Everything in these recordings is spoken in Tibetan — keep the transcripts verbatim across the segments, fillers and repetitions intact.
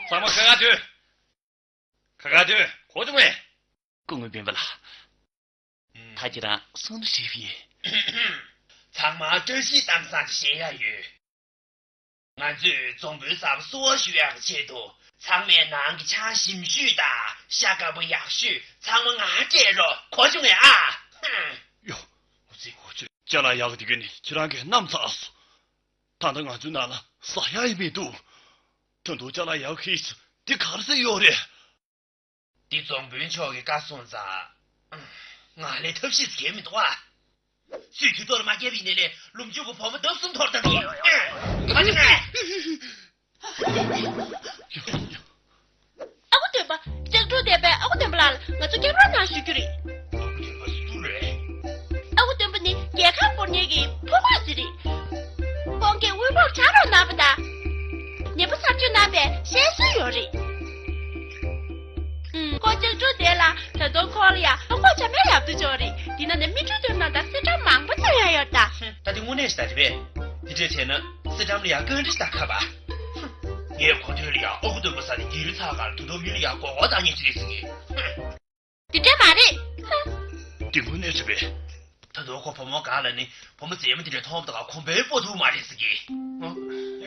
ཚང་མ་ཁ་ཁ་སྡོད། ཁ་ཁ་སྡོད། གོ་བྱུང་ངས། སྐུ་ངོ་སྤེན་པ་ལགས། ད་ཁྱེད་རང་གསུང་རོགས་བྱེད་པས། ཚང་མ་བཀྲ་ཤིས་བདེ་ལེགས་ཞེས་ཡ་ཡོད། ང་ཚོས་རྫོང་དཔོན་གསར་པ་བསུ་བ་ཞུ་ཡག་གི་ཆེད་དུ་ཚང་མས་ནང་གི་ཆང་ཞིམ་ཤོས་དང་ཤ་དཀར་པོ་ཡག་ཤོས་ཚང་མ་ང་སྤྲད་རོགས། གོ་བྱུང་ངས་ཨ། ཧུམ། ཡོ། འོ་ཙི་འོ་ཙི། ཅ་ལག་ཡག་གི་དེ་ག་ནི་ཁྱེད་རང་གིས་བསྣམས་ཚར་སོང་། ད་ལྟ་ང་ཚོའི་ནང་ལ་ཟ་ཡག་ཡང་མི་འདུག་ད་དུང་ཅ་ལག་ཡག་ཤོས་དེ་ག་རེ་ཟེར་ཡོད་རེད། འདི་རྫོང་དཔོན་མཆོག་གི་བཀའ་སོང་ཙང་། ང་ལས་ཐབས་ཤེས་གལ་མི་འདུག་ཨ། སུས་དུས་ཐོག་ལ་མ་བསྐྱལ་བའི་ནས་ལས་ལུམ་ཆུང་གི་བུ་མོ་ལྡབ་གསུམ་འཐོར་བཏང་གི། ཨ་ཁུ་སྟོན་པ། ལྕགས་སྒྲོག་བསྡད་པའི་ཨ་ཁུ་སྟོན་པ་ལགས་ལ་ང་ཚོ་སྐྱབས་རོགས་གནང་ཞུ་རྒྱུ་རེད། ཨ་ཁུ་སྟོན་པ་སུ་རེད། ཨ་ཁུ་སྟོན་པ་ནི་རྒྱལ་ཁམས་སྐོར་མཁན་གྱི་ཕོ་མོ་ཅིག་རེད། ཁོང་གིས་དབུལ་ཕོངས་དྲག་རོགས་གནང་བ་དང་། ནད་པ་གསར་བཅོས་གནང་བའི་ཤེས་སྲོལ་ཡོད་རེད། ཨུམ། ཁོ་ལྕགས་སྒྲོག་དེ་ལ་ད་དུང་ཁོ་ལ་ཡང་ལྷོ་ཁོག་ཆ་མེད་ཡག་ཏུ་ཅོག་རེད། འདི་ན་ནི་མི་འགྲོ་དོན་ནང་ད་སེ་འགྲམ་མང་པོ་ཚང་ཡག་ཡོད་ད། ད་དེ་དངོས་གནས་ཞིག་ད་རེད་པས། དེ་འདྲས་བྱས་ན་སེ་འགྲམ་ལ་ཡང་བཀའ་འདྲི་ཞིག་ད་ཁ་བ། ངས་གོ་ཐོས་ལ་ཡང་ཨ་ཁུ་སྟོན་པ་ས་ནས་རྒྱལ་རི་ཚག་ཁར་ད་དུང་མི་ལ་ཡང་མགོ་སྐོར་བཏང་མཁན་ཅིག་རེད་ཟེར་གི། དེ་འདྲས་མ་རེད། ཧ། དེ་དངོས་གནས་རེད་པས། ད་དུང་ཁོ་བུ་མོ་ག་ལ་ནི་བུ་མོ་མཛེས་མ་དེ་འདྲས་མཐོང་བ་དང་གོམ་པའི་སྤོ་ཐུབ་མ་རེད་ཟེར་གི། ཨ། ཡ།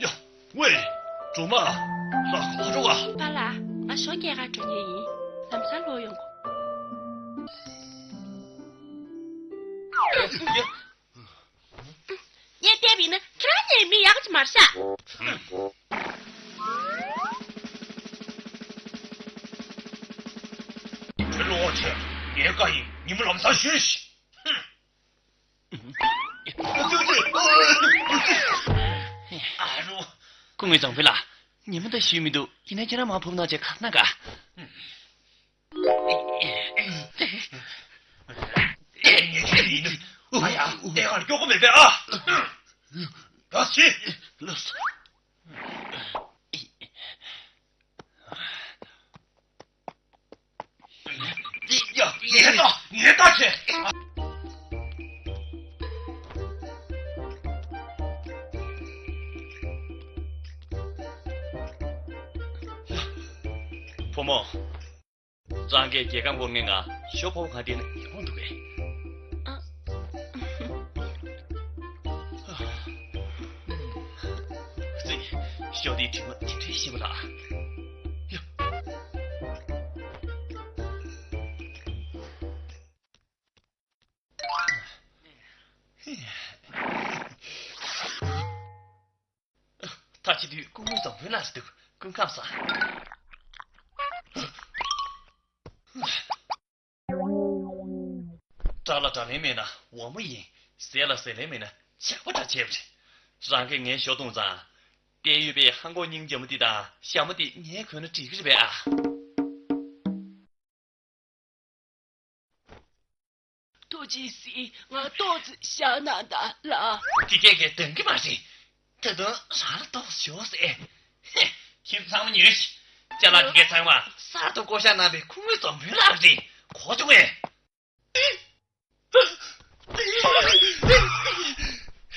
ཡ། ཝེ། སྒྲོལ་མ། ལགས་ཁོ་འགྲོ་བ། པཱ་ལགས། ང་ཞོགས་སྐྱེལ་ག་འགྲོ་མཁན་ཡིན། ལམ་སང་ལོག་ཡོང་གོ། ཡ། ངས་བལྟས་པ་ཡིན་ན་ཁྱེད་རང་གཉིས་མི་ཡག་ཅིག་མ་རེད་ཤག་ཁྱོད་ལོག་བྱས། ངའི་བཀའ་ཡིན། ཉིན་མོ་ལམ་སང་བཞུད་ཤིག་ཨ་རོ། སྐུ་ངོ་རྫོང་དཔོན་ལགས། ཉིན་མོ་ད་བཞུད་མི་འདུག་ཡིན་ན་ཁྱེད་རང་མར་བབས་གནང་བྱས་ཁ་ན་དགའ། ང་ཡང་ལྟས་ཀར་སྐྱོ་གོ་མེད་པས་ཨ། ཡ་ཤི། ཡ། ངས་ད་ངས་ད་བྱས། བུ་མོ། རང་གིས་རྒྱལ་ཁམས་སྐོར་མཁན་ང་ཞོ་ཕོ་བོ་གང་དེ་ན་ཡོང་འདུག་གས། ཨ། ཙི། ཞོ་དེའི་དྲི་མ་དེ་འདྲའི་ཞིམ་པ་ལ། ཡ། ད་ཕྱི་དུས་སྐུ་ངོ་རྫོང་དཔོན་ལགས་འདུག་སྐུ་ཁམས་བཟང་། དགྲ་ལ་དགྲ་ལན་མེད་ན་འོག་མ་ཡིན། ཟས་ལ་ཟས་ལན་མེད་ན་ཇག་པ་འདྲ་བྱས་པ་རེད། རང་གིས་ངའི་ཞོ་བཏུང་ཙང་། བལྟས་ཡོད་པའི་ཧང་གོ་སྙིང་རྗེ་མོ་འདི་དང་ཞྭ་མོ་འདི་ངས་གོན་ན་འགྲིག་གི་རེད་པས་ཨ། ཐུགས་རྗེ་གཟིགས། ང་ཏོག་ཙམ་བཞག་གནང་དང་ལགས། དེ་སྐད་ཀྱིས་འདང་གི་མ་རེད། ད་དུང་རང་ལ་ཏོག་ཙམ་ཞོག་ཟེར། ཧེ། ཁྱེད་ཚང་མ་ཉོན་ཞིག་ཅ་ལག་དེ་གའི་ཚང་མ་གསར་དུ་བསྐོ་བཞག་གནང་བའི་སྐུ་ངོ་རྫོང་དཔོན་ལགས་རེད། གོ་བྱུང་ངས།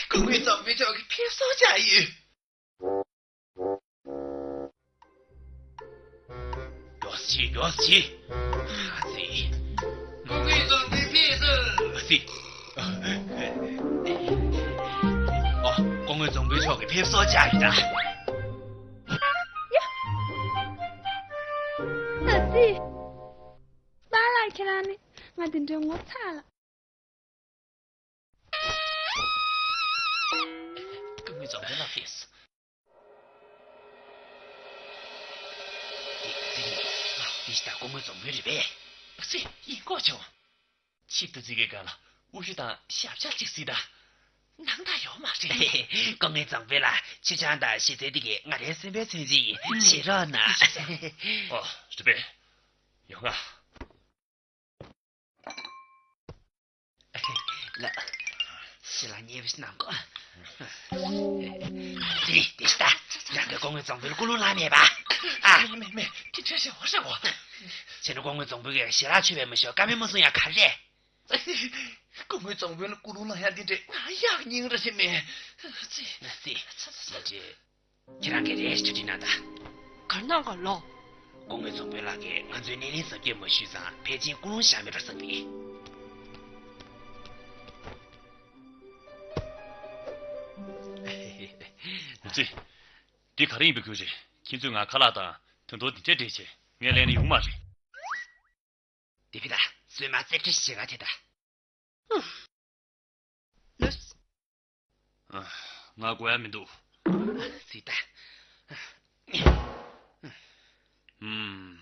སྐུ་ངོ་རྫོང་དཔོན་མཆོག་གིས་ཕེབས་བསུ་བྱས་ཡོད། མགྱོགས་ཤིག་མགྱོགས་ཤིག་ཨ་ཙི། སྐུ་ངོ་རྫོང་དཔོན་ཕེབས་སོང་། ཨ་ཙི། ཨ། སྐུ་ངོ་རྫོང་དཔོན་མཆོག་གིས་ཕེབས་བསུ་བྱས་ཡོད་ད། ཨ་ཙི། པཱ་ལགས་ཁྱེད་རང་ནི་ང་འདི་འདྲའི་ངོ་ཚ་ལ། སྐུ་ངོ་རྫོང་དཔོན་ལགས་ཕེབས། འདི་འདི་རེད། ཨ། འདི་ཞིག་ད་སྐུ་ངོ་རྫོང་དཔོན་རེད་པས། ཨ་ཙི། ཡིན་གོ་བྱུང་། ཆིབས་ཏུ་འཛུལ་གྱི་སྒང་ལ་དབུ་ཞྭ་དང་ཞབས་བཅགས་ཅིག་གཟིགས་དང་། སྣང་དག་ཡོད་མ་རེད། སྐུ་ངོ་རྫོང་དཔོན་ལགས། ཆུ་ཆང་དང་ཞི་རྩེ་འདི་གས་ང་རའི་སེམས་པའི་མཚོན་བྱེད་ཡིན། བཞེས་རོགས་གནང་། ཨོ། རེད་པས། ཡོང་ང་། ལགས། ཞལ་ལག་མཉེས་པོ་ཞིག་གནང་གོ། དེ་དེ་ལྟ། རང་གི་སྐུ་ངོ་རྫོང་དཔོན་ལ་ཀུན་སློང་ལངས་མེད་པ། ཨ། མེད་མེད་མེད། དེ་འདྲ་ཞིག་འོ་རེད་གོ། བྱས་ན་སྐུ་ངོ་རྫོང་དཔོན་གྱིས་ཞལ་ལག་མཆོད་པས་མ་ཞུ་བཀའ་མོལ་མ་གསུང་ཡ་ག་རེ་རེད། སྐུ་ངོ་རྫོང་དཔོན་ལ་སྐུ་རླུང་ལངས་ཡག་འདི་འདྲས། ང་ཡག་སྙིང་ར་ཞིག་མེད། ཙི། ཙི། ཙི། ཁྱེད་རང་གིས་རེ་ཞིག་གྲ་སྒྲིག་གནང་དང་། ག་རེ་གནང་ག་ལོ། སྐུ་ངོ་རྫོང་དཔོན་ལགས་ཀྱིས་ང་ཚོའི་སྣེ་ལེན་གཟབ་རྒྱས་མ་ཞུས་ཙང་ཕལ་ཆེར་སྐུ་རླུང་བཞག་མེད་འགྲོ་བསམ་གི། འོ་ཙི། འདི་ག་རེ་ཡིན་པའི་ཁུལ་རེད། ཁྱེད་ཚོས་ང་ཁ་ལག་དང་དོན་དོ་འདི་འདྲས་སྤྲད་བྱས་ངས་ལེན་ན་ཡོང་མ་རེད། དེ་བི་ད་སོས་མ་རྩེ་ཁྲི་ཞེ་ག་དེ་ད། ལོས། ང་དགོས་ཡ་མི་འདུག་ཙི་ད། ཧུམ།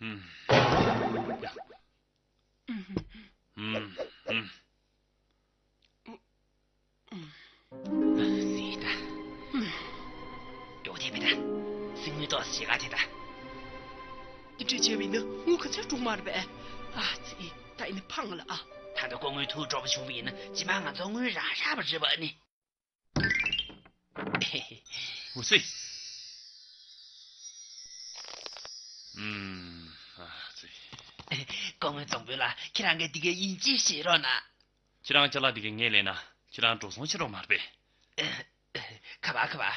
ཧུམ། ཧུམ། ཧུམ། ཙི་ད། ཡོ་དེ་མི་ད། སེང་མོའི་ཏོག་ཞེ་ག་དེ་ད། འདི་འདྲས་བྱས་པ་ཡིན་ན་དངུལ་ག་ཚོད་འགྲོ་གི་མ་རེད་པས། ཨ་ཙི། ད་ཡིན་ན་ཕངས་ལ་ཨ། ད་ལྟ་སྐུ་ངོའི་ཐུགས་སྤྲོ་པོ་བྱུང་བ་ཡིན་ན་ཇི་མ་ང་ཚོ་དངུལ་རག་ཤག་པ་རེད་པ་ནི། འོ་ཙི། ཨུམ། ཨ་ཙི། སྐུ་ངོ་རྫོང་དཔོན་ལགས། ཁྱེད་རང་གིས་འདི་ག་ཡིན་གཅིག་བཞེས་རོགས་གནང་། ཁྱེད་རང་ཅ་ལག་འདི་ག་ངས་ལེན་ན་ཁྱེད་རང་འགྲོ་སོང་བྱེད་རོགས་མ་རེད་པས། ཁ་པར་ཁ་པར།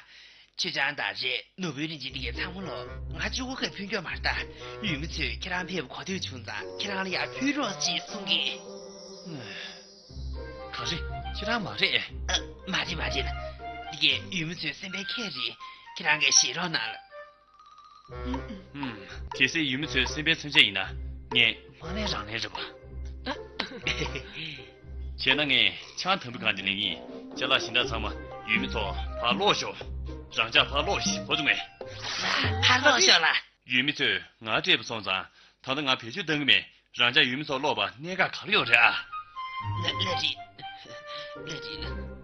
ཆུ་ཆང་དང་རས་ནོར་བུའི་རིན་ཆེན་འདི་གའི་ཚང་མ་ལོ། ང་གཅིག་པོ་གིས་ཕུལ་རྒྱུ་མ་རེད་ད། ཡུལ་མི་ཚོས་ཁྱེད་རང་ཕེབས་པ་གོ་ཐོས་བྱུང་ཙང་ཁྱེད་རང་ལ་ཡར་ཕུལ་རོགས་ཅེས་གསུང་གི། ག་རེ། ཁྱེད་རང་མ་རེད། ཨ། མ་རེད་མ་རེད། འདི་གའི་ཡུལ་མི་ཚོའི་སེམས་པའི་ཁྱད་རེད། ཁྱེད་རང་གིས་བཞེས་རོགས་གནང་ལ། ཧུམ། གལ་སྲིད་ཡུལ་མི་ཚོའི་སེམས་པའི་མཚོན་ཆ་ཡིན་ན་ངས་མ་ལེན་རང་ལེན་རེད་པ། བྱས་ན་ངས་ཆང་དམ་བུ་གང་ཅི་ལེན་གྱི་ཡིན། ཅ་ལག་གཞན་དག་ཚང་མ་ཡུལ་མི་ཚོ་ཕར་སློག་ཤོག་རང་ཅག་ཕར་སློག་ཤིག་གོ་བྱུང་ངས། ཕར་སློག་ཤོག་ལ། ཡུལ་མི་ཚོས་ང་སྤྲད་པ་སོང་ཙང་ད་ལྟ་ང་བེད་སྤྱོད་གཏང་གི་མེད། རང་ཅག་ཡུལ་མི་ཚོ་སློག་པ་གནད་འགག་ག་རེ་ཡོད་རེད་ཨ། ལ་ལ་རེད། ལ་རེད་ལ།